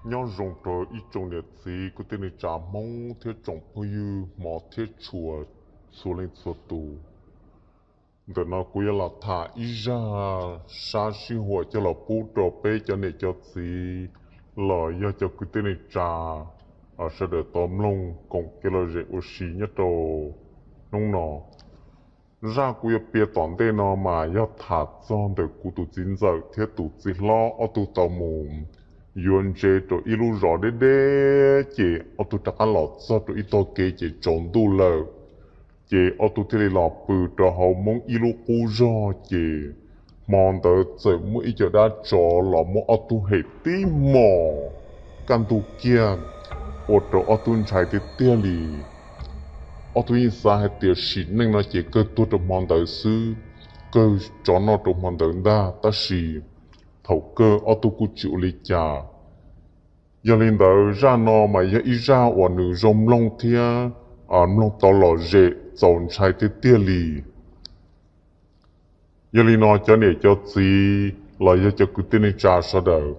Nyob zoo rau ib tsoom niam txiv kwv tij neej tsa Hmoob thiab tsoom phooj ywg hmov thiab tshua txhua leej txhua tus. Ntawm no kuv yuav los tham ib zaj sab sij huam coj los pub rau peb cov niam cov txiv los yog cov kwv tij neej tsa sawv daws tau mloog koom kev lom zem ua si nyob rau hnub no. Zaj kuv yuav piav tom ntej no mas yog tham txog ntawm kuv tus txiv ntxawm thiab tus txiv hlob ob tug tau mus yuav ntsev rau ib lub zos deb deb, ces ob tug rov qab los txog rau ib tog kev ces tsaus ntuj lawm. Ces ob tug thiaj li los pw rau hauv Hmoob ib lub qub zog, ces hmo ntawd txawm muaj ib co dab tsov los muab ob tug hem tib hmos kaj ntug kiag, ua rau ob tug ntshai tiag tiag li. Ob tug yeej xav hais tias sim neej no ces kawg tuag rau hmo ntawd xwb, kawg tso noj rau hmo ntawd ntag, tab sis thaum kawg ob tug kuj tsis ua li cas. Yog li ntawd zaj no mas yog ib zaj uas nws zoo mloog thiab mloog tau lom zem txaus ntshai tiag tiag li. Yog li no cov niam cov txiv los yog cov kwv tij neej tsa sawv daws,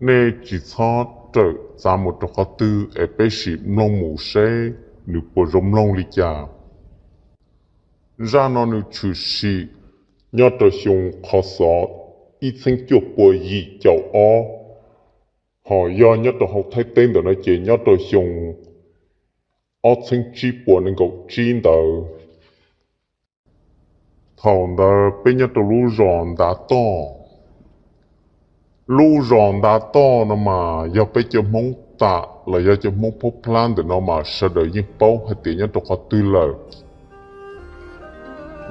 nej tsis txhob rawm txav mus rau qhov twg es peb sim mloog mus seb nws puas zoo mloog li cas. Zaj no nws tshwm sim nyob rau xyoo qhov xov ib txheeb cuaj pua yim caum ob, ho yog nyob rau hauv Thaib teb ntawm no ces nyob rau xyoo ob txheeb tsib pua nees nkaum tsib ntawd. Thaum ntawd peb nyob rau lub zos Ntav Toj. Lub zos Ntav Toj no mas yog peb cov Hmoob tam los yog cov Hmoob phob plab ntawm no mas sawv daws yeej paub hais tias nyob rau qhov twg lawm.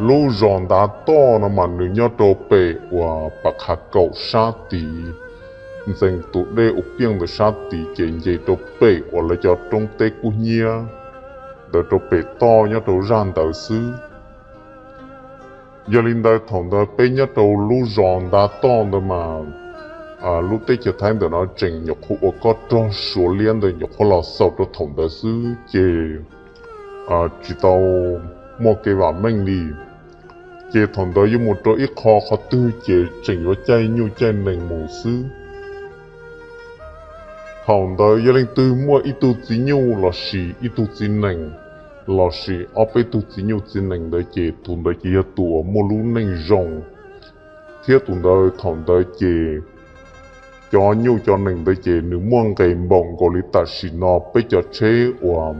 Lub zos Ntav Toj no mas nws nyob rau pem uas Pas Qha Kaum sab tid, ntxeev tus dej Uv Piaj ntawd sab tid ces nce rau pem uas lawv cov roob teb kub hnyiab ntawd rau pem toj nyob rau zaj ntawd xwb. Yog li ntawd thaum ntawd peb nyob rau lub zos Ntav Toj ntawd mas lub teb chaws Thaib ntawm no tseem nyuam qhuav ua kob rog Suav liab ntawd nyuam qhuav los xaus rau thaum ntawd xwb ces tsis tau muaj kev vam meej li. Ces thaum ntawd yuav mus rau ib qho qhov twg ces tseem yuav caij nyuj caij nees mus xwb. Thaum ntawd yog leej twg muaj ib tug txiv nyuj los sis ib tug txiv nees, los sis ob peb tug txiv nyuj txiv nees ntawd ces tus ntawd ces yog tus uas muaj lub neej zoo, thiab tus ntawd thaum ntawd ces cov nyuj cov nees ntawd ces nws muaj nqis npaum nkaus li tam sim no peb cov tsheb uas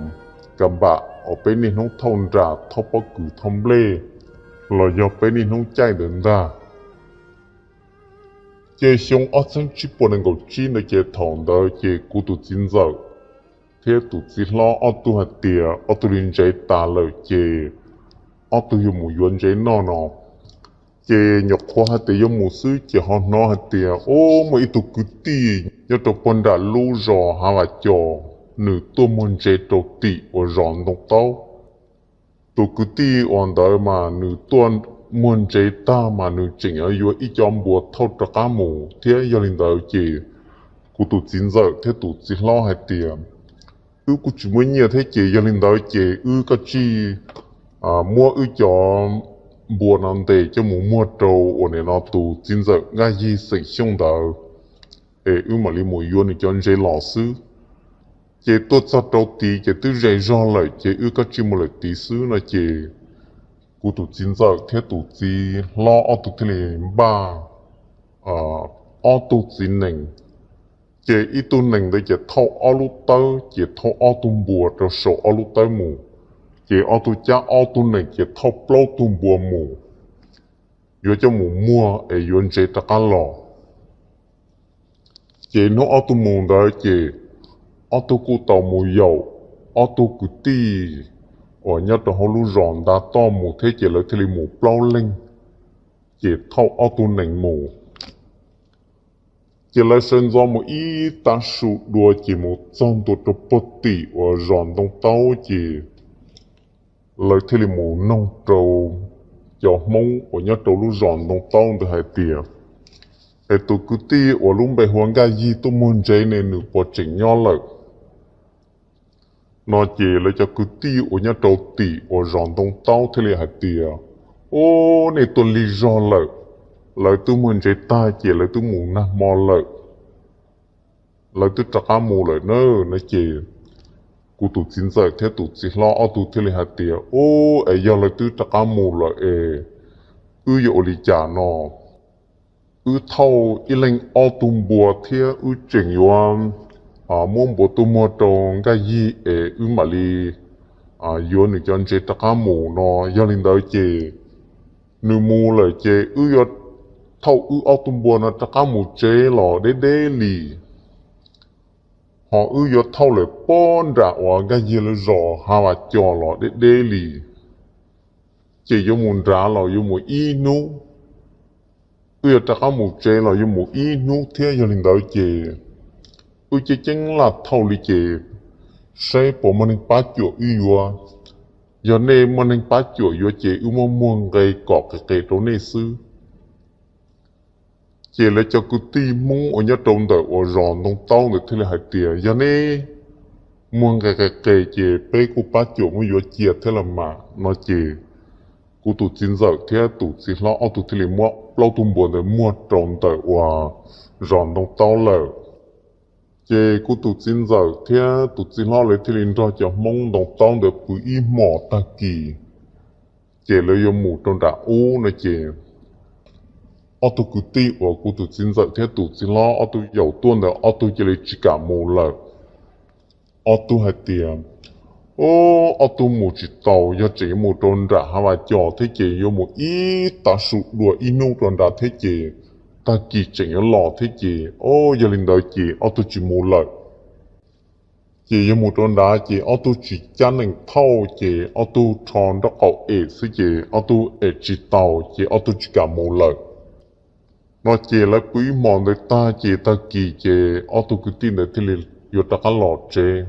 ka npam uas peb niaj hnub thauj nram thauj pob kws thauj nplej los yog peb niaj hnub caij ntawd ntag. Ces xyoo ob txheeb tsib pua nees nkaum tsib ntawd ces thaum ntawd ces kuv tus txiv ntxawm thiab tus txiv hlob ob tug hais tias ob tug li ntsev tas lawm ces ob tug yuav mus yuav ntsev noj no. Ces nyuam qhuav hais tias yuav mus xwb ces ho hnov hais tias, o, muaj ib tug kwv tij nyob rau puag nram lub zos Hav Vam Cos, nws tuaj muag ntsev rau tim uas zos Ntoo Taub. Tus kwv tij uas ntawd mas nws tuaj muag ntsev tag mas nws tseem yuav ib co npua thauj rov qab mus thiab. Yog li ntawd ces kuv tus txiv ntxawm thiab tus txiv hlob hais tias, wb kuj tsis muaj nyiaj thiab ces yog li ntawd ces wb koj tsij muab wb cov npua no ntes coj mus muag rau uas nim no tus txiv ntxawm Nkaj Yig xeem Xyooj ntawd, es wb mam li mus yuav nws cov ntsev los xwb. Ces tuaj txog rau tid ces twb ze zog lawm ces wb koj tsij mus lawm tid xwb no ces kuv tus txiv ntxawm thiab tus txiv hlob ob tug thiaj li npaj ob tug txiv nees. Ces ib tug nees ntawd ces thauj ob lub tawb ces thauj ob tug npua rau saum ob lub tawb mus, ces ob tug cab ob tug nees ces thauj plaub tug npua mus, yuav coj mus muag es yuav ntsev rov qab los. Ces hnub ob tug mus ntawd ces ob tug kuj tau mus yaum ob tug kwv tij uas nyob rau hauv lub zos Ntav Toj mus thiab ces lawv thiaj li mus plaub leeg, ces thauj ob tug nees mus. Ces lawv sawv ntxov mus ib tav su dua ces mus txog ntua rau puag tim uas zos Ntoo Taub ces lawv thiaj li mus noog rau cov Hmoob uas nyob rau lub zos Ntoo Taub ntawd hais tias, es tus kwv tij uas lub npe hu ua Nkaj Yig tuaj muag ntsev ne nws puas tseem nyob lawm? No ces lawv cov kwv tij uas nyob rau tim uas zos Ntoo Taub thiaj li hais tias, o, nej tuaj lig zog lawm, lawv twb muag ntsev tag ces lawv twb mus nag hmo lawm. lawv twb rov qab mus lawm na. No ces kuv tus txiv ntxawm thiab tus txiv hlob ob tug thiaj li hais tias, Ub, es yog lawv twb rov qab mus lawm es wb yuav ua li cas no? Wb thauj ib leeg ob tug npua thiab wb tseem yuav muab npua tuaj muag rau Nkaj Yig es wb mam li yuav nws cov ntsev rov qab mus no. Yog li ntawd ces nws mus lawm ces wb yuav thauj wb ob tug npua no rov qab mus tsev los deb deb li. Ho wb yuav thauj lawm pob nram uas Nkaj Yig lawv zos Hav Vas Cos los deb deb li. Ces yuav mus nrad los yuav mus ib hnub, wb yuav rov qab mus tsev los yuav mus ib hnub thiab. Yog li ntawd ces wb ceeb ceeb laj thauj li ces saib puas muaj neeg pab cuam wb yuav. Yog nej muaj neeg pab cuam yuav ces wb muab muag nqe kom qis qes rau nej xwb. Ces lawv cov kwv tij Hmoob uas nyob rau ntawm uas zos Ntoo Taub ntawd thiaj li hais tias, Yog neb muag nqe qis qes ces peb kuj pab cuam muab yuav cia thiab los mas. No ces kuv tus txiv ntxawm thiab tus txiv hlob ob tug thiaj li muab plaub tug npua ntawd muag rau ntawm uas zos Ntoo Taub lawm. Ces kuv tus txiv ntxawm thiab tus txiv hlob lawv thiaj li nrog cov Hmoob Ntoo Taub ntawd pw ib hmos tag kis, ces lawv yuav mus rau nram ub no ces ob tug kwv tij uas kuv tus txiv ntxawm thiab tus txiv hlob ob tug yaum tuaj ntawd ob tug cia li tsis kam mus lawm. Ob tug hais tias, Ob tug mus tsis tau, yog tseem yuav mus rau nram Hav Vas Cos thiab ces yuav mus ib tav su dua ib hnub rau nrad thiab ces tag kis tseem yuav los thiab ces, o, yog li ntawd ces ob tug tsis mus lawm. Ces yog mus rau nrad ces ob tug tsis cab nees thauj ces ob tug rho nraub qaum em xwb ces ob tug em tsis taus ces ob tug tsis kam mus lawm. No ces lawv pw ib hmos ntawd tag ces tag kis ces ob tug kwv tij ntawd thiaj li yuav rov qab los tsev.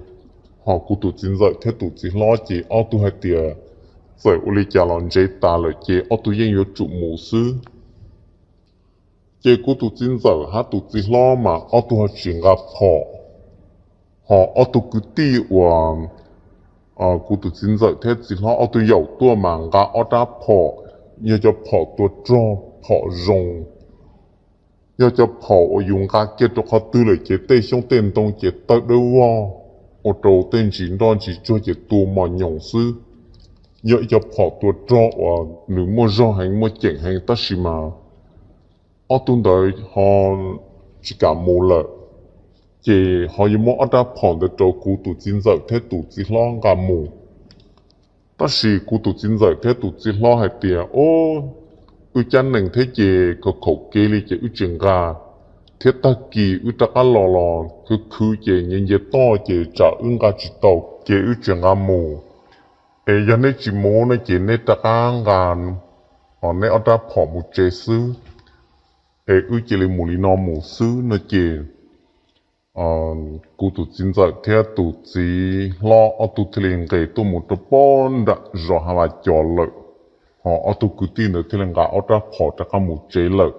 Ho kuv tus txiv ntxawm thiab tus txiv hlob ces ob tug hais tias txawm ua li cas los ntsev tas lawm ces ob tug yeej yuav tsum mus xwb. Ces kuv tus txiv ntxawm hab tus txiv hlob mas ob tug ho tsis nqa phom, ho ob tug kwv tij uas kuv tus txiv ntxawm thiab txiv hlob ob tug yaum tuaj mas nqa ob rab phom, yog cov phom tua rog, phom zoo, yog cov phom uas yus nqa kiag rau qhov twg lawm ces tej xyoob tej ntoo ces tawg dawb vog, ua rau tej ntsis nroj ntsis tsuag ces tua mos nyoos xwb. Yog ib co phom tua rog uas nws muaj zog heev muaj ceem heev tab sis mas ob tug ntawd ho tsis kam mus lawm, ces ho yuav muab ob rab phom ntawd rau kuv tus txiv ntxawm thiab tus txiv hlob nqa mus. Tab sis kuv tus txiv ntxawm thiab tus txiv hlob hais tias, o, wb cab nees thiab ces khaum khaum kev li ces wb tsis nqa, thiab tag kis wb rov qab los los khwv khwv ces nce nce toj ces tsam wb nqa tsis tau ces wb tsis nqa mus. Es yog neb tsis mus no ces neb rov qab nqa neb ob rab phom mus tsev xwb, es wb cia li mus li no mus xwb no ces kuv tus txiv ntxawm thiab tus txiv hlob ob tug thiaj li nqes tuaj mus rau pob nram zos Hav Vas Cos lawm, ho ob tug kwv tij ntawd thiaj li nqa ob rab phom rov qab mus tsev lawm.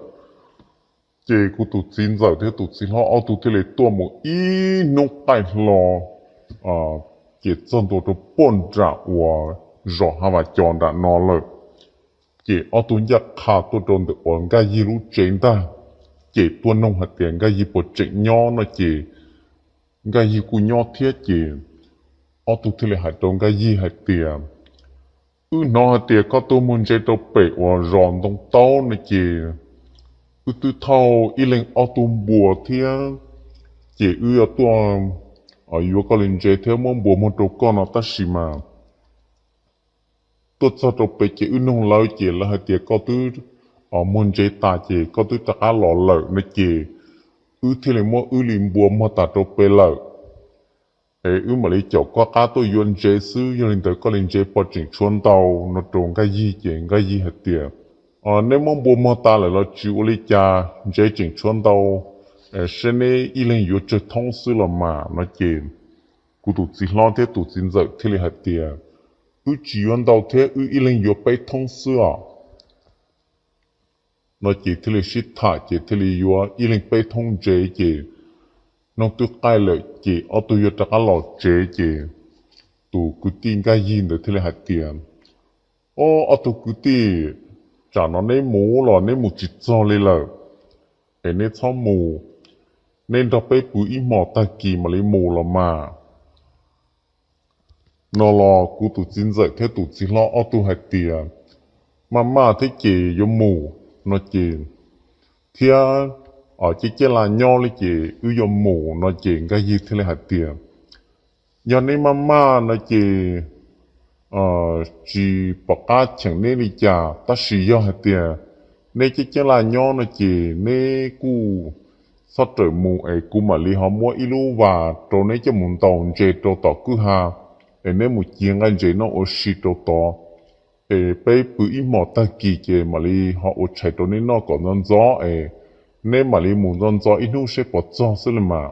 Ces kuv tus txiv ntxawm thiab tus txiv hlob ob tug thiaj li tuaj mus ib hnub qaij hlo, ces txog ntua rau pob nram uas zos Hav Vas Cos nram no lawm. Ces ob tug ncaj qha tuaj rau ntawm uas Nkaj Yig lub tsev ntag, ces tuaj noog hais tias Nkaj Yig puas tseem nyob no ces Nkaj Yig kuj nyob thiab ces ob tug thiaj li hais rau Nkaj Yig hais tias, wb hnov hais tias koj tuaj muag ntsev rau pem uas zos Ntoo Taub no ces wb twb thauj ib leeg ob tug npua thiab, ces wb yuav tuaj yuav koj li ntsev thiab muab npua muag rau koj no tab sis mas tuaj txog rau pem ces wb noog lawv ces lawv hais tias koj twb muag ntsev tas ces koj twb rov qab los lawm no ces wb thiaj li muab wb li npua muag tas rau pem lawm. Es wb mam li caum koj qab tuaj yuav ntsev xwb, yog li ntawd koj li ntsev puas tseem tshuav ntau no rau Nkaj Yig ces Nkaj Yig hais tias, neb muab npua muag tas lawm los tsis ua li cas, ntsev tseem tshuav ntau, saib neb ib leeg yuav tsawg thoob xwb los mas no ces kuv tus txiv hlob thiab tus txiv ntxawm thiaj li hais tias, wb tsis yuav ntau thiab, wb ib leeg yuav peb thoob xwb os. No ces thiaj li sib tham ces thiaj li yuav ib leeg peb thoob ntsev ces noog twb qaij lawm ces ob tug yuav rov qab los tsev ces tus kwv tij Nkaj Yig ntawd thiaj li hais tias, o, ob tug kwv tij, tsam no neb mus los neb mus tsis txog li lawm, es neb txhob mus. neb nrog peb pw ib hmos tag kis mam li mus los mas. No los kuv tus txiv ntxawm thiab tus txiv hlob ob tug hais tias, maj maj thiab ces yuav mus no ces, thiab ces caj laj nyob li ces wb yuav mus no ces Nkaj Yig thiaj li hais tias, yog neb maj maj no ces tsis pom qab cheem neb li cas, tab sis yog hais tias neb caj laj nyob no ces neb kuj txhob rawm mus es kuv mam li ho muab ib lub vas rau neb coj mus ntaus ntses rau tom kwj ha, es neb mus cia nqaij ntses noj ua si rau tod, es peb pw ib hmos tag kis ces mam li ho ua tshais rau neb noj kom ntxov ntxov es neb mam li mus ntxov ntxov ib hnub seb puas txog xwb li mas.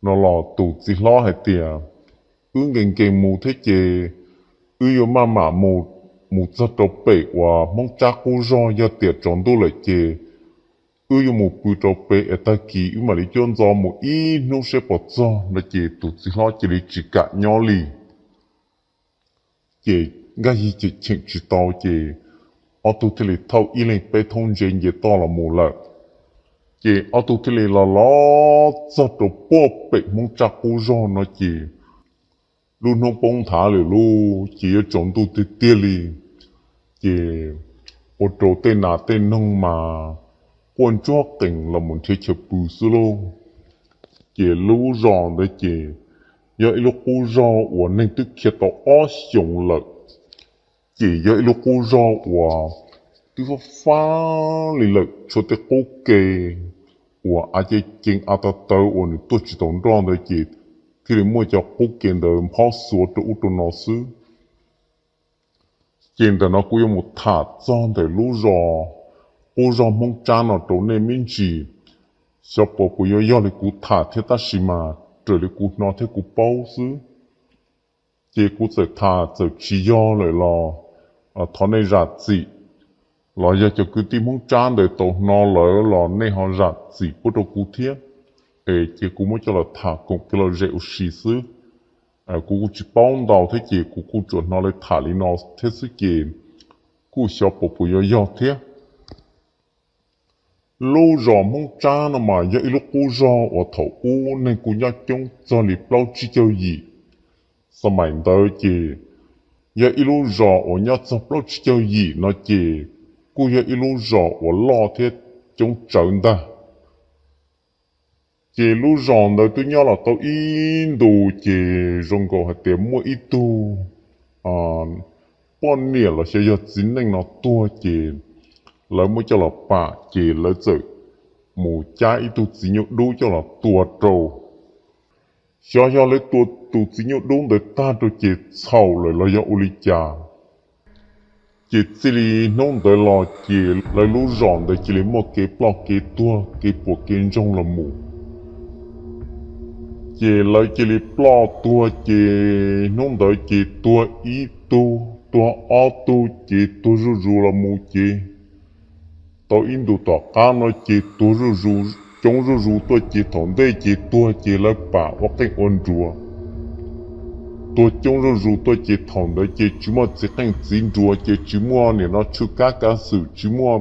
No los tus txiv hlob hais tias, wb nkees nkees mus thiab ces wb yuav maj mam mus, mus txog rau pem uas Hmoob Tsab qub zog, yog tias tsaus ntuj lawm ces wb yuav mus pw rau pem es tag kis wb mam li cuab ntxov mus ib hnub seb puas txog no ces tus txiv hlob cia li tsis kam nyob li. Ces Nkaj Yig cheem tsis tau ces ob tug thiaj li thauj ib leeg peb thoob ntses nce toj los mus lawm. Ces ob tug thiaj li los los txog rau puag pem Hmoob Tsab qub zog no ces lub hnub poob nthav lawm lauj, ces yuav tsaus ntuj tiag tiag li. Ces ua rau tej nas tej noog mas quaj ntsuag qees los mus nrhiav chaw pw xwb lauj. Ces lub zos ntawd ces yog ib lub qub zog uas neeg twb khiav tau ob xyoos lawm. Ces yog ib lub qub zog uas twb fab fab li lawm, tshuav tej qub ke uas av ceev ceev av tawv tawv uas nws tuaj tsis tau nroj ntawd ces thiaj li muaj cov qub ke ntawd nphob xuav rau ub rau no xwb. Ces ntawm no kuv yuav mus tham txog ntawm lub zos, qub zog Hmoob Tsab no rau nej me ntsis, xyov puas puas yuav yog li kuv tham thiab tab sis mas raws li kuv hnov thiab kuv paub xwb. Ces kuv txawm tham txawm tsis yog lawm los thov nej zam txim, los yog cov kwv tij Hmoob Tsab ntawd tau hnov lawm los nej ho zam txim pub rau kuv thiab. Es ces kuv muab coj los tham koom kev lom zem ua si xwb. Kuv kuj tsis paub ntau thiab ces kuv kuj tsuas hnov lawv tham li no thiab xwb ces kuj xyov puas puas yuav yog thiab. Lub zos Hmoob Tsab no mas yog ib lub qub zog uas thaum ub neeg kuj nyob coob txog li plaub tsib caug yim. Xab maim ntawd ces yog ib lub zos uas nyob txog plaub tsib caug yim no ces kuj yog ib lub zos uas loj thiab coob tsawv ntag. Ces lub zos ntawd twb nyob los tau ib ntus ces zoo nkaus hais tias muaj ib tug poj niam los xyov yog txiv neej no tuag ces lawv muab coj los pam ces lawv txawm mus cab ib tug txiv nyuj dub coj los tua rau. Xyov yog lawv tua tus txiv nyuj dub ntawd tag rau ces txhaum lawm los yog ua li cas. Ces txij li hnub ntawd los ces lawv lub zos ntawd cia li muaj kev ploj kev tuag kev puas kev ntsoog los mus. Ces lawv cia li ploj tuag ces hnub ntawd ces tuag ib tug tuag ob tug ces tuag zuj zus los mus ces tau ib ntus tom qab no ces tuag zuj zus, coob zuj zus tuaj ces thaum ntej ces tuag ces lawv pam ua qeej ua nruas. Tuag coob zuj zus tuaj ces thaum ntawd ces tsis muaj txiv qeej txiv nruas ces tsis muaj niam no tshu kab kav xwm tsis muaj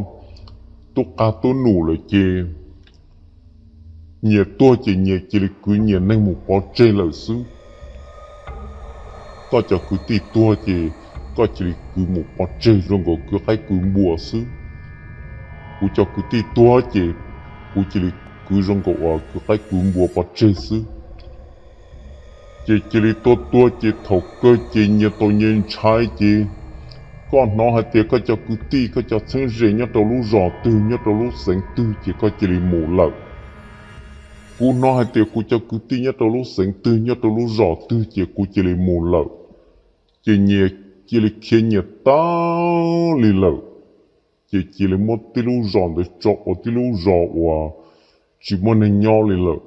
tub qag tub num lawm ces nyias tuag ces nyias cia li kwv nyias neeg mus pov tseg lawm xwb. Koj cov kwv tij tuag ces koj cia li kwv mus pov tseg zoo nkaus kwv qaib kwv npua xwb. Kuv cov kwv tij tuag ces kuv cia li kwv zoo nkaus uas kwv qaib kwv npua pov tseg xwb. Ces cia li tuag tuag ces thaum kawg ces nyias tau nyias ntshai ces koj hnov hais tias koj cov kwv tij koj cov txheeb ze nyob rau lub zos twg nyob rau lub xeev twg ces koj cia li mus lawm. Kuv hnov hais tias kuv cov kwv tij nyob rau lub xeev twg nyob rau lub zos twg ces kuv cia li mus lawm. Ces nyias cia li khiav nyias tag li lawm. Ces cia li muab tib lub zos ntawd tso ua tib lub zos uas tsis muaj neeg nyob li lawm.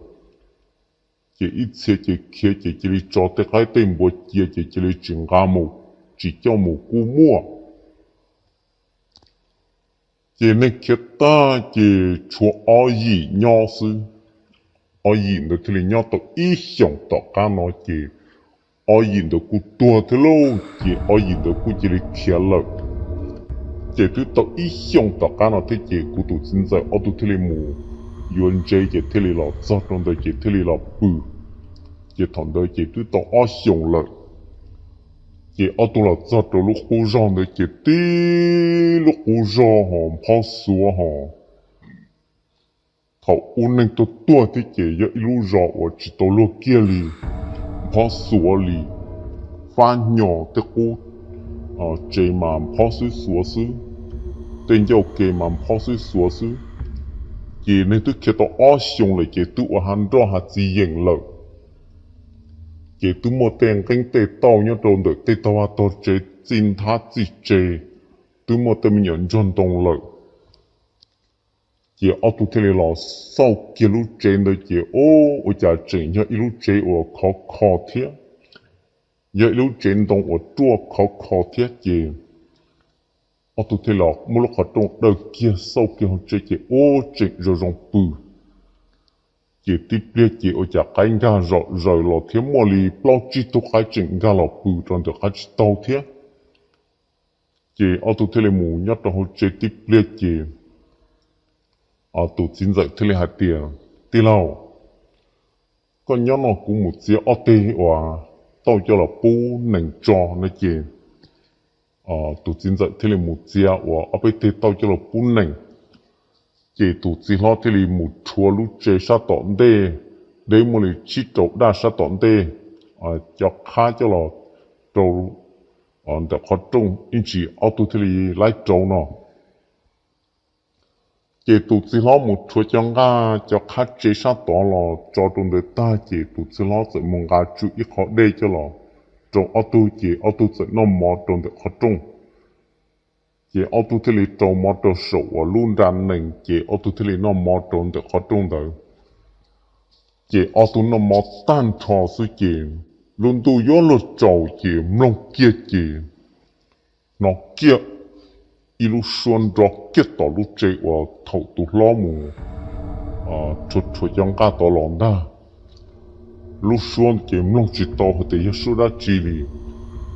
Ces ib txhia ces khiav ces cia li tso tej qaib tej npua cia ces cia li tsis nqa mus, tsis coj mus kuj muaj. Ces neeg khiav tag ces tshuav ob yim nyob xwb. Ob yim ntawd thiaj li nyob tau ib xyoos tom qab no ces ob yim ntawd kuj tuag thiab lauj, ces ob yim ntawd kuj cia li khiav lawm. Ces twb tau ib xyoos tom qab no thiab ces kuv tus txiv ntxawm ob tug thiaj li mus yuav ntses ces thiaj li los txog rau ntawd ces thiaj li los pw. Ces thaum ntawd ces twb tau ob xyoos lawm. Ces ob tug los txog rau lub qub zog ntawd ces tib lub qub zog ho phob xuav ho. Thaum ub neeg tuaj tuaj thiab ces yog ib lub zos uas tsis tau luag kiag li, phob xuav li, fab nyos tej qub tsev mas phob xwb xuav xwb, tej ncauj ke mas phob xwb xuav xwb. Ces neeg twb khiav tau ob xyoos lawm ces twb ua hav nroj hav txiv yeem lawm. Ces twb muaj tej nqeeb tej tauj nyob rau ntawm tej tog vaj tog tsev txij nthab txij tse, twb muaj tej me nyuam ntsuag ntoo lawm. Ces ob tug thiaj li los xauj kiag lub tsev ntawd ces ua cas tseem yog ib lub tsev uas khov kho thiab, yog ib lub tsev ntoo uas ruaj khov kho thiab ces ob tug thiaj los muab lub qhov rooj dawj kiag xauj kiag hauv tsev ces ua tseem zoo zoo pw. Ces tib pliag ces ua cas qaib nkag zom zaws los thiab muaj li plaub tsib tug qaib tseem nkag los pw rau ntawm qab tsib taug thiab. Ces ob tug thiaj li mus nyob rau hauv tsev tib pliag ces tus txiv ntxawm thiaj li hais tias, Tij laug, koj nyob no kuv mus txiav ob teg uas tauj coj los pub nees tso no ces tus txiv ntxawm thiaj li mus txiav uas ob peb teg tauj coj los pub nees. Ces tus txiv hlob thiaj li mus rhuav lub tsev sab tom ntej, deb muaj li tsib rau daj sab tom ntej, cov qhab coj los rau ntawm qhov rooj ib ntsis ob tug thiaj li laib rau no. Ces tus txiv hlob mus rhuav cov nqaj cov qhab tsev sab tod los tso rau ntawd tag ces tus txiv hlob txawm mus nqa tsw ib qho dej coj los rau ob tug ces ob tug txawm noj mov rau ntawm qhov rooj. Ces ob tug thiaj li rau mov rau saum uas lub nra nees ces ob tug thiaj li noj mov rau ntawm qhov rooj ntawd. Ces ob tug noj mov tag nrho xwb ces lub ntuj yuav luag tsaus ces mloog kiag ces hnov kiag ib lub suab nrov kiag tom lub tsev uas thaum tus hlob mus rhuav rhuav cov nqaj tod los ntag. Lub suab ces mloog tsis tau hais tias yog suab dab tsi li,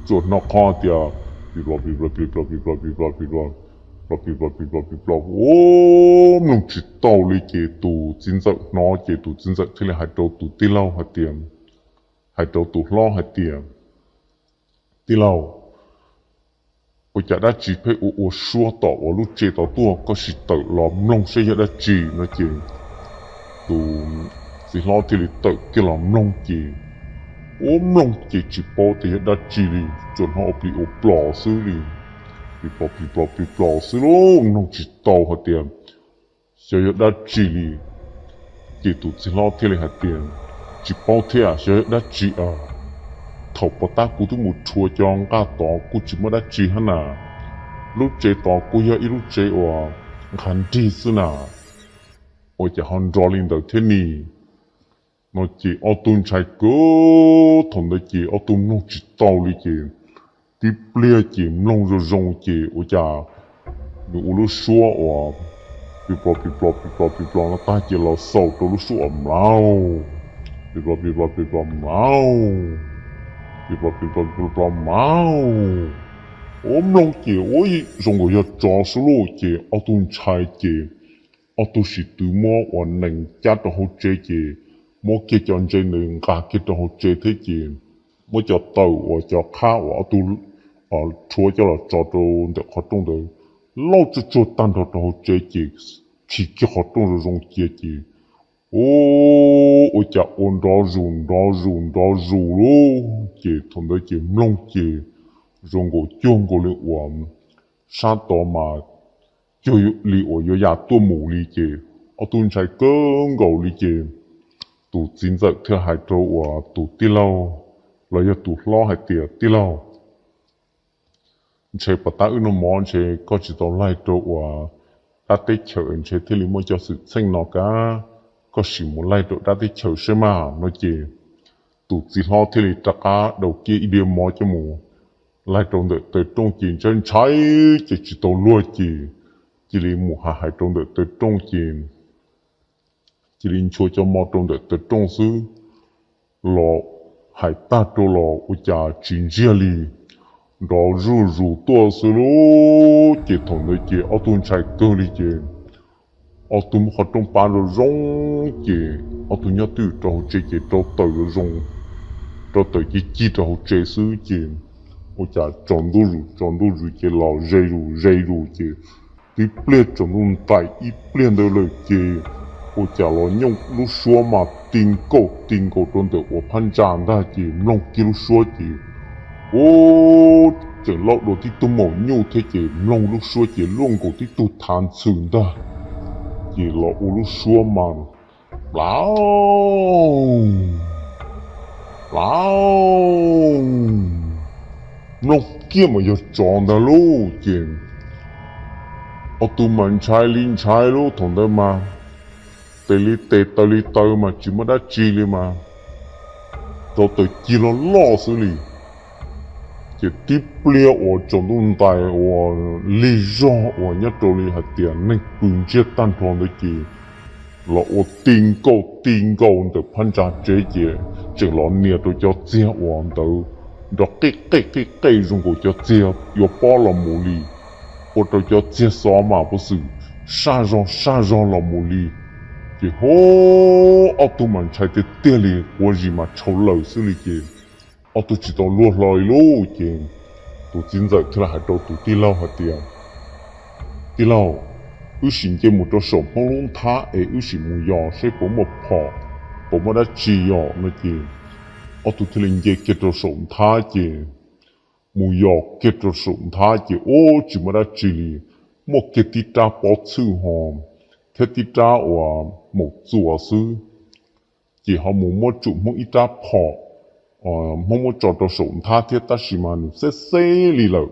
tsuas hnov qhov tias pis plo pis plo pis plo pis plo pis plo pis plo pis plo pis plo pis plo pis plo, mloog tsis tau li ces tus txiv ntxawm hnov ces tus txiv ntxawm thiaj li hais rau tus tij laug hais tias, hais rau tus hlob hais tias, Tij laug, ua cas dab tsi pheej ua ua suab tom uas lub tsev tod tuaj, koj sim tawm los mloog saib yog dab tsi no ces tus txiv hlob thiaj li tawm kiag los mloog ces ua mloog ces tsis paub tias yog dab tsi li, tsuas hnov ua plis ua plos xwb li, plis plos plis plos plis plos xwb lauj, mloog tsis tau hais tias xyov yog dab tsi li. Ces tus txiv hlob thiaj li hais tias, Tsis paub thiab xyov yog dab tsi a. Thaum puag ta kuv twb mus rhuav cov nqaj tod kuj tsis muaj dab tsi hab na. Lub tsev tod kuj yog ib lub tsev uas nqha nrig xwb na, ua cas ho nrov li ntawd thiab ni? No ces ob tug ntshai kawg, thaum ntawd ces ob tug mloog tsis tau li ces tib pliag ces mloog zoo zoo ces ua cas nws ua lub suab uas pis plo pis plo pis plo pis plo no tag ces los xaus rau lub suab uas mlaus, pis plo pis plo pis plo mlaus, pis plo pis plo pis plo mlaus. Ua mloog ces ua zoo nkaus yog tsov xwb lauj ces ob tug ntshai ces ob tug sim twv muab uas nees cab rau hauv tsev ces muab kiag cov ntses ntawd nqa kiag rau hauv tsev thiab ces muab cov taws uas cov qhab uas ob tug rhuav coj los tso rau ntawm qhov rooj ntawd lauj tsuag tsuag tag nrho rau hauv tsev ces khi kiag qhov rooj zoo zoo cia ces ua, ua cas ua nrov zus nrov zus nrov zus lauj ces thaum ntawd ces mloog ces zoo nkaus cuag nkaus li uas sab tod mas cuag li uas yuav ya tuaj mus li ces ob tug ntshai kawg nkaus li ces tus txiv ntxawm thiaj hais rau uas tus tij laug los yog tus hlob hais tias, Tij laug, ntshe puag ta wb noj mov ntshe koj tsis tau laig rau uas dab teb chaws ntshe thiaj li muaj cov xwm txheej no kab, koj sim mus laig rau dab teb chaws saib mas no ces tus txiv hlob thiaj li rov qab daus kiag ib diav mov coj mus laig rau ntawm taw rooj ces ntshai ntshai ces tsis tau luag ces cia li mus hais hais rau ntawm taw rooj ces cia li nchuav cov mov rau ntawm taw rooj xwb los hais tag rau los ua cas tsis ntsiag li, nrov zuj zus tuaj xwb lauj ces thaum ntawd ces ob tug ntshai kawg li ces Ob tug muab qhov rooj pab zoo zoo ces ob tug nyob twj ywm rau hauv tsev ces rau tawm zoo, rau tawm ci ci rau hauv tsev xwb ces ua cas tsaus ntuj zus tsaus ntuj zus ces los ze zus ze zus ces tib pliag tsaus ntuj ntais ib pliag ntawd lawm ces ua cas los nyooj lub suab mas ti nkaus ti nkaus rau ntawm uas phab ntsa ntag ces mloog kiag lub suab ces ua tseem laub dua tib tug maum nyuj thiab ces mloog lub suab ces luaj nkaus tib tug thav ntxhw ntag. Ces los ua lub suab mas plaub plaub, mloog kiag mas yog tsov ntag lauj. Ces ob tug mas ntshai li ntshai lauj, thaum ntawd mas tes li tes taw li taw mas tsis muaj dab tsi li mas rau taws ci loj loj xwb li. Ces tib pliag uas tsaus ntuj ntais uas lig zog uas nyob rau li hais tias neeg pw ntsiag tag nrho ntawd ces los ua ti nkaus ti nkaus ntawm phab ntsa tsev ces tseem los nias rau cov txiag uas ntawd nrov qij qej qij qej zoo nkaus cov txiag yuav pob los mus li, ua rau cov txiag xov mas puas xwm saj zog saj zog los mus li. Ces hu, ob tug mas ntshai tiag tiag li, quav zis mas tshau lawm xwb li ces ob tug tsis tau luag hlo li lauj. Ces tus txiv ntxawm thiaj li hais rau tus tij laug hais tias, Tij laug, wb sim nce mus rau saum Hmoob lub nthab es wb sim mus yos saib puas muaj phom, puas muaj dab tsi yos no ces ob tug thiaj li nce kiag rau saum nthab ces mus yos kiag rau saum nthab ces ub tsis muaj dab tsi li, muaj kiag tib rab pob txhwj ho thiab tib rab uas maum txuas xwb. Ces ho mus muab tsum Hmoob ib rab phom, Hmoob muab tso rau saum nthab thiab tab sis mas nws xeb xeb li lawm,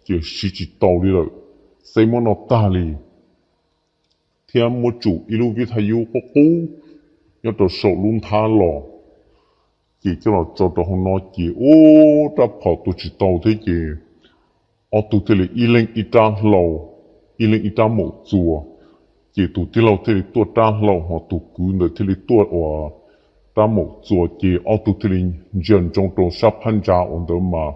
ces siv tsis tau li lawm, xeb muab noj tag li. Thiab muab tsum ib lub vij thaj yub qub qub nyob rau saum lub nthab los, ces coj los tso rau hauv no ces ub rab phom tua tsis tau thiab ces ob tug thiaj li ib leeg ib rab hlau, ib leeg ib rab maum txuas. Ces tus tij laug thiaj li tuaj rab hlau ho tus kwv ntawd thiaj li tuaj ua rab maum txuas ces ob tug thiaj li ntsia ntsoov rau sab phab ntsa uas ntawd mas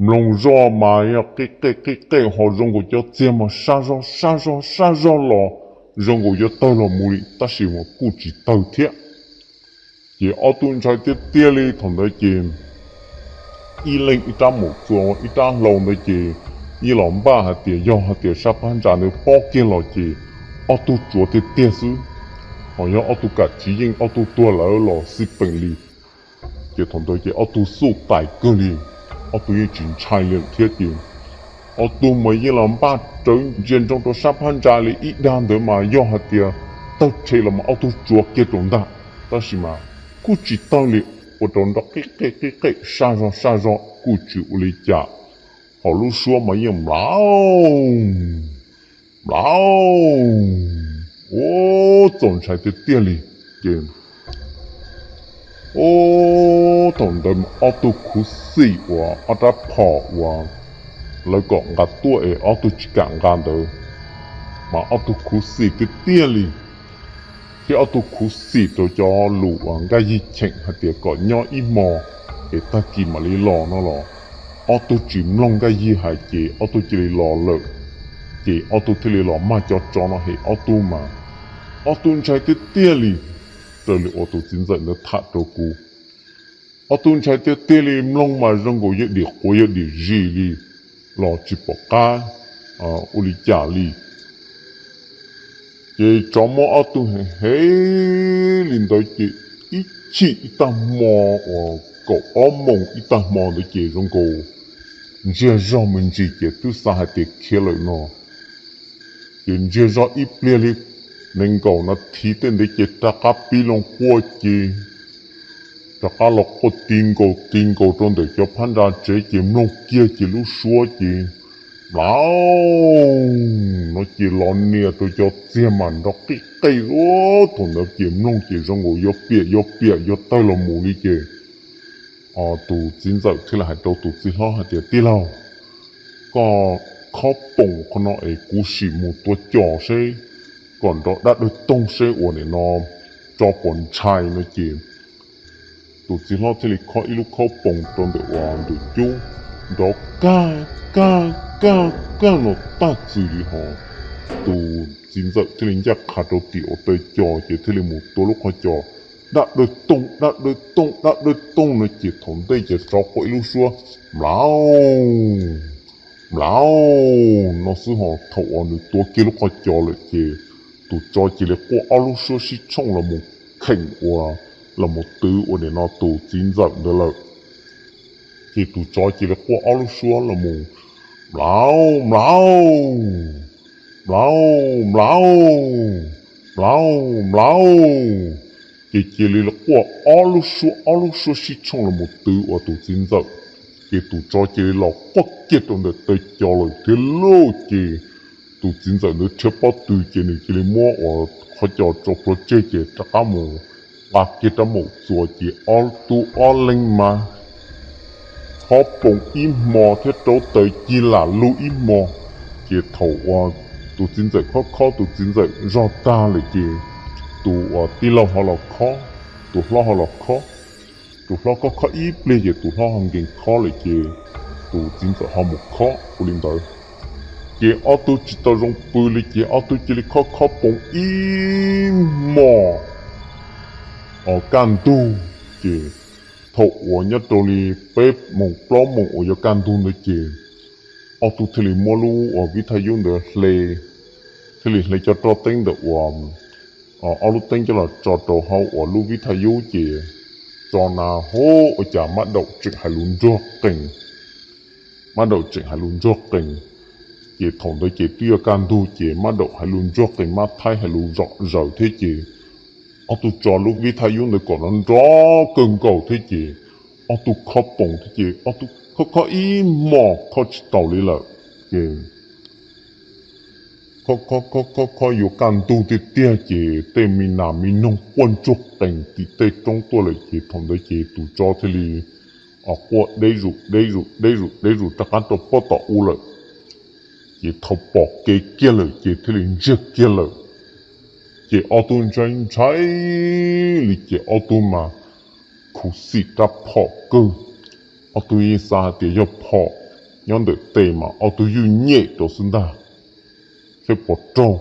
mloog zoj mas yog qij qej qij qej ho zoo nkaus cov txiag mas saj zog saj zog saj zog los zoo nkaus yuav tawg los mus li tab sis mas kuj tsis tawg thiab. Ces ob tug ntshai tiag tiag li thaum ntawd ces ib leeg ib rab maum txuas ib rab hlau ntawd ces yeej los npaj hais tias yog hais tias sab phab ntsa ntawd pob kiag los ces ob tug tsuav tiag tiag xwb, ho yog ob tug kam tsis yeej ob tug tuag lawm los xij peem li. Ces thaum ntawd ces ob tug xuj tais kawg li, ob tug yeej tsis ntshai li lawm thiab ces ob tug mas yeej los npaj rawv ntsia ntsoov rau sab phab ntsa li ib dag ntawd mas yog hais tias tawg rhe los mas ob tug tsuav kiag rau ntag, tab sis mas kuj tsis tawg li, ua rau nrov qij qej qij qej saj zog saj zog kuj tsis ua li cas, ho lub suab mas yeej mlauj mlauj, ua txaus ntshai tiag tiag li. Ces ub thaum ntawd mas ob tug khuv xim uas ob rab phom uas lawv kom nqa tuaj es ob tug tsis kam nqa ntawd, mas ob tug khuv xim tiag tiag li. Thiab ob tug khuv xim rau cov lus uas Nkaj Yig cheem hais tias kom nyob ib hmo es tag kis mam li los no los ob tug tsis mloog Nkaj Yig hais ces ob tug cia li los lawm. Ces ob tug thiaj li los mag cov tsov no hem ob tug mas ob tug ntshai tiag tiag li, raws li uas tus txiv ntxawm ntawd tham rau kuv. Ob tug ntshai tiag tiag li, mloog mas zoo nkaus yog dim quav yog dim zis li, los tsis pom qab ua li cas li. Ces tsov muab ob tug heev heev li ntawd ces ib chim ib tag hmo uas kaum ob moos ib tag hmo ntawd ces zoo nkaus ntsiag zog me ntsis ces twb xav hais tias khiav lawm no. Ces ntsiag zog ib pliag li nees nkaum nas this tej ntawd ces rov qab pib loo quaj ces rov qab los quaj ti nkaus ti nkaus rau ntawm cov phab ntsa tsev ces mloog kiag ces lub suab ces mlauj no ces los nias rau cov txiag mas nrov qij qej ub. Thaum ntawd ces mloog ces zoo nkaus yuav piam yuav piam yuav tawg los mus li ces tus txiv ntxawm thiaj li hais rau tus txiv hlob hais tias, Tij laug, koj khob poom qhov no es kuv sim mus tua cos seb, kom nrov dab dawg toog seb ua nim no tso pom ntshai no ces tus txiv hlob thiaj li khob ib lub khob poom rau ntawm uas ntug cub, nrov kaj kaj kaj kaj no tag txwm li hos tus txiv ntxawm thiaj li ncaj qha rau tim uas taw cos ces thiaj li mus tua lub qhov cos dab dawb toog dab dawb toog dab dawb toog no ces thaum ntej ces rov quaj ib lub suab mlaus mlaus no xwb. Ho thaum uas nws tua kiag lub qhov cos lawm ces tus tsov cia li quaj ob lub suab sib tshooj los mus kheem uas los mus twv uas nim no tus txiv ntxawm ntawd lawm. Ces tus tsov cia li quaj ob lub suab los mus mlaus mlaus mlaus mlaus mlaus mlaus. Ces cia li quaj ob lub suab ob lub suab sib tshooj los mus twv uas tus txiv ntxawm. Ces tus tsov cia li los quaj kiag rau ntawm taw cos lawm thiab lauj. Ces tus txiv ntxawm ntawd rhiab pob tw ces nws cia li muab uas qhov cos tso plhuav tseg ces rov qab mus nqa kiag rab maum txuas ces ob tug ob leeg mas khob poom ib hmo thiab rauv taws cig lam lug ib hmo. Ces thaum uas tus txiv ntxawm khob khob tus txiv ntxawm zog tag lawm ces tus uas tij laug ho los khob, tus hlob ho los khob. Tus hlob khob khob ib pliag ces tus hlob ho nkees khob lawm ces tus txiv ntxawm ho mus khob ua li ntawd. Ces ob tug tsis tau zoo pw li ces ob tug cia li khob khob poom ib hmos os kaj ntug. Ces thaum uas nyob rau li peb moos plaub moos uas yuav kaj ntug ntawd ces ob tug thiaj li muab lub uas vib thaj yub ntawd hle, thiaj li hle cov roj teeb ntawm uas ob lub teeb coj los tso rau hauv uas lub vib thaj yub ces tso na hu ua cas mab daum tseem hais lus nruag qees. Mab daum tseem hais lus nruag qees. Ces thaum ntawd ces twb yuav kaj ntug ces mab daum hais lus nruag qees mab thaib hais lus zom zaws thiab ces ob tug tso lub vib thaj yub ntawd kom nrov nrov kawg nkaus thiab ces ob tug khob poom thiab ces ob tug khob khob ib hmos khob tsis taus li lawm. Ces khob khob khob khob khob yuav kaj ntug tiag tiag ces tej me nas me noog quaj ntsuag qees tim tej roob tuaj lawm ces thaum ntawd ces tus tsov thiaj li os quaj deb zus deb zus deb zus deb zus rov qab rau pob tom ub lawm. Ces thaum pom kev kiag lawm ces thiaj li ntsiag kiag lawm. Ces ob tug ntshai ntshai li ces ob tug mas khuv xim rab phom kawg. Ob tug yeej xav hais tias yog phom nyob ntawm tes mas ob tug ywj nyem rau xwb ntag, thiab pov raug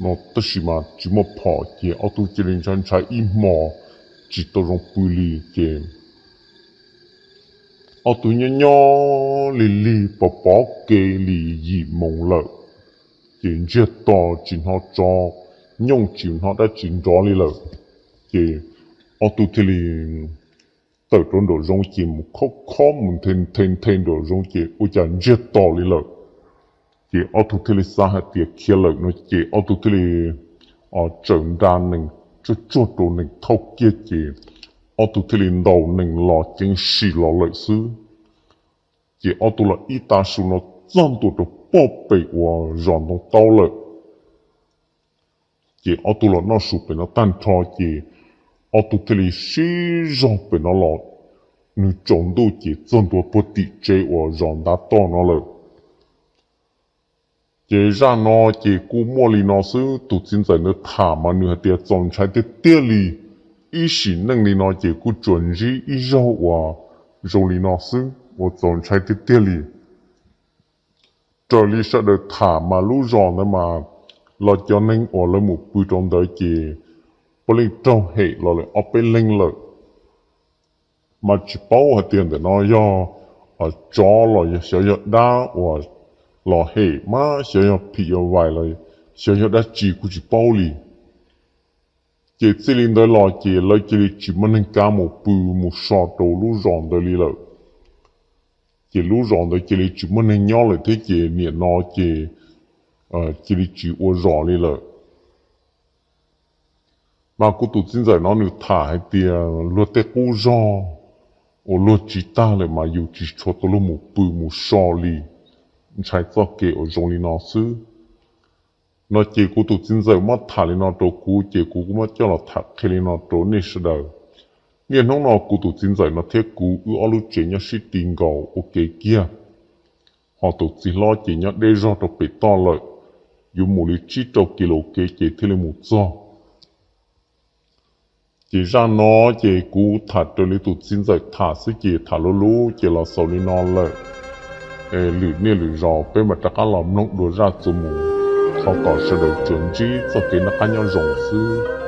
no tab sis mas tsis muaj phom ces ob tug cia li ntshai ntshai ib hmos tsis tau zoo pw li ces ob tug nyob nyob lig lig pov pov kev li yim moos lawm, ces ntsiag to tsis hnov tsov nyooj tsis hnov dab tsi nrov li lawm. Ces ob tug thiaj li tawm rau nraum zoov ces mus khob khob mus nthe nthe nthe nraum zoov ces ua cas ntsiag to li lawm. Ces ob tug thiaj li xav hais tias khiav lawm no ces ob tug thiaj li tsawm nra nees tsuag tsuag rau nees thauj kiag ces ob tug thiaj li ntaus nees los ceev sim los lawm xwb. Ces ob tug los ib tag su no txog ntua rau pog pem uas zos ntoo taub lawm. Ces ob tug los noj su pem no tag nrho ces ob tug thiaj li sib zog pem no los, nws tsaus ntuj ces txog ntua puag tim tsev uas zos ntav toj no lawm. Ces zaj no ces kuj muaj li no xwb, tus txiv ntxawm ntawd tham mas nws hais tias txaus ntshai tiag tiag li. Ib sim neej li no ces kuj tsuas ntsib ib zaug uas zoo li no xwb uas txaus ntshai tiag tiag li. Raws li sawv daws tham mas lub zos ntawd mas los cov neeg uas lawv mus pw rau ntawd ces puav leej raug hem los lawm ob peb leeg lawm. Mas tsis paub hais tias ntawm no yog tsov los xyov yog dab uas los hem mas xyov yog phim yog vais los xyov yog dab tsi kuj tsis paub li. Ces txij li ntawd los ces lawv cia li tsis muaj neeg kav mus pw mus so rau lub zos ntawd li lawm. Ces lub zos ntawd cia li tsis muaj neeg nyob lawm thiab ces nim no ces cia li tsis ua zos li lawm. Mas kuv tus txiv ntxawm no nws tham hais tias luag tej qub zog uas luag tsiv tag lawm mas yus tsis tshua tau luag mus pw mus so li, ntshai txoj kev uas zoo li no xwb. No ces kuv tus txiv ntxawm muab tham li no rau kuv ces kuv kuj muab coj los tham qhia li no rau nej sawv daws. Niaj hnub no kuv tus txiv ntxawm no thiab kuv wb ob lub tsev nyob sib ti nkaus ua ke kiag. Ho tus txiv hlob ces nyob deb zog rau pem toj lawm, yuav mus li tsib rau kis lus kev ces thiaj li mus txog. Ces zaj no ces kuv tham raws li tus txiv ntxawm tham xwb ces tham luv luv ces los xaus li no lawm. Lwm niaj lwm zaus peb mam rov qab los mloog dua zaj txuas mus. thov kom sawv daws tsuas ntsib txoj kev noj qab nyob zoo xwb.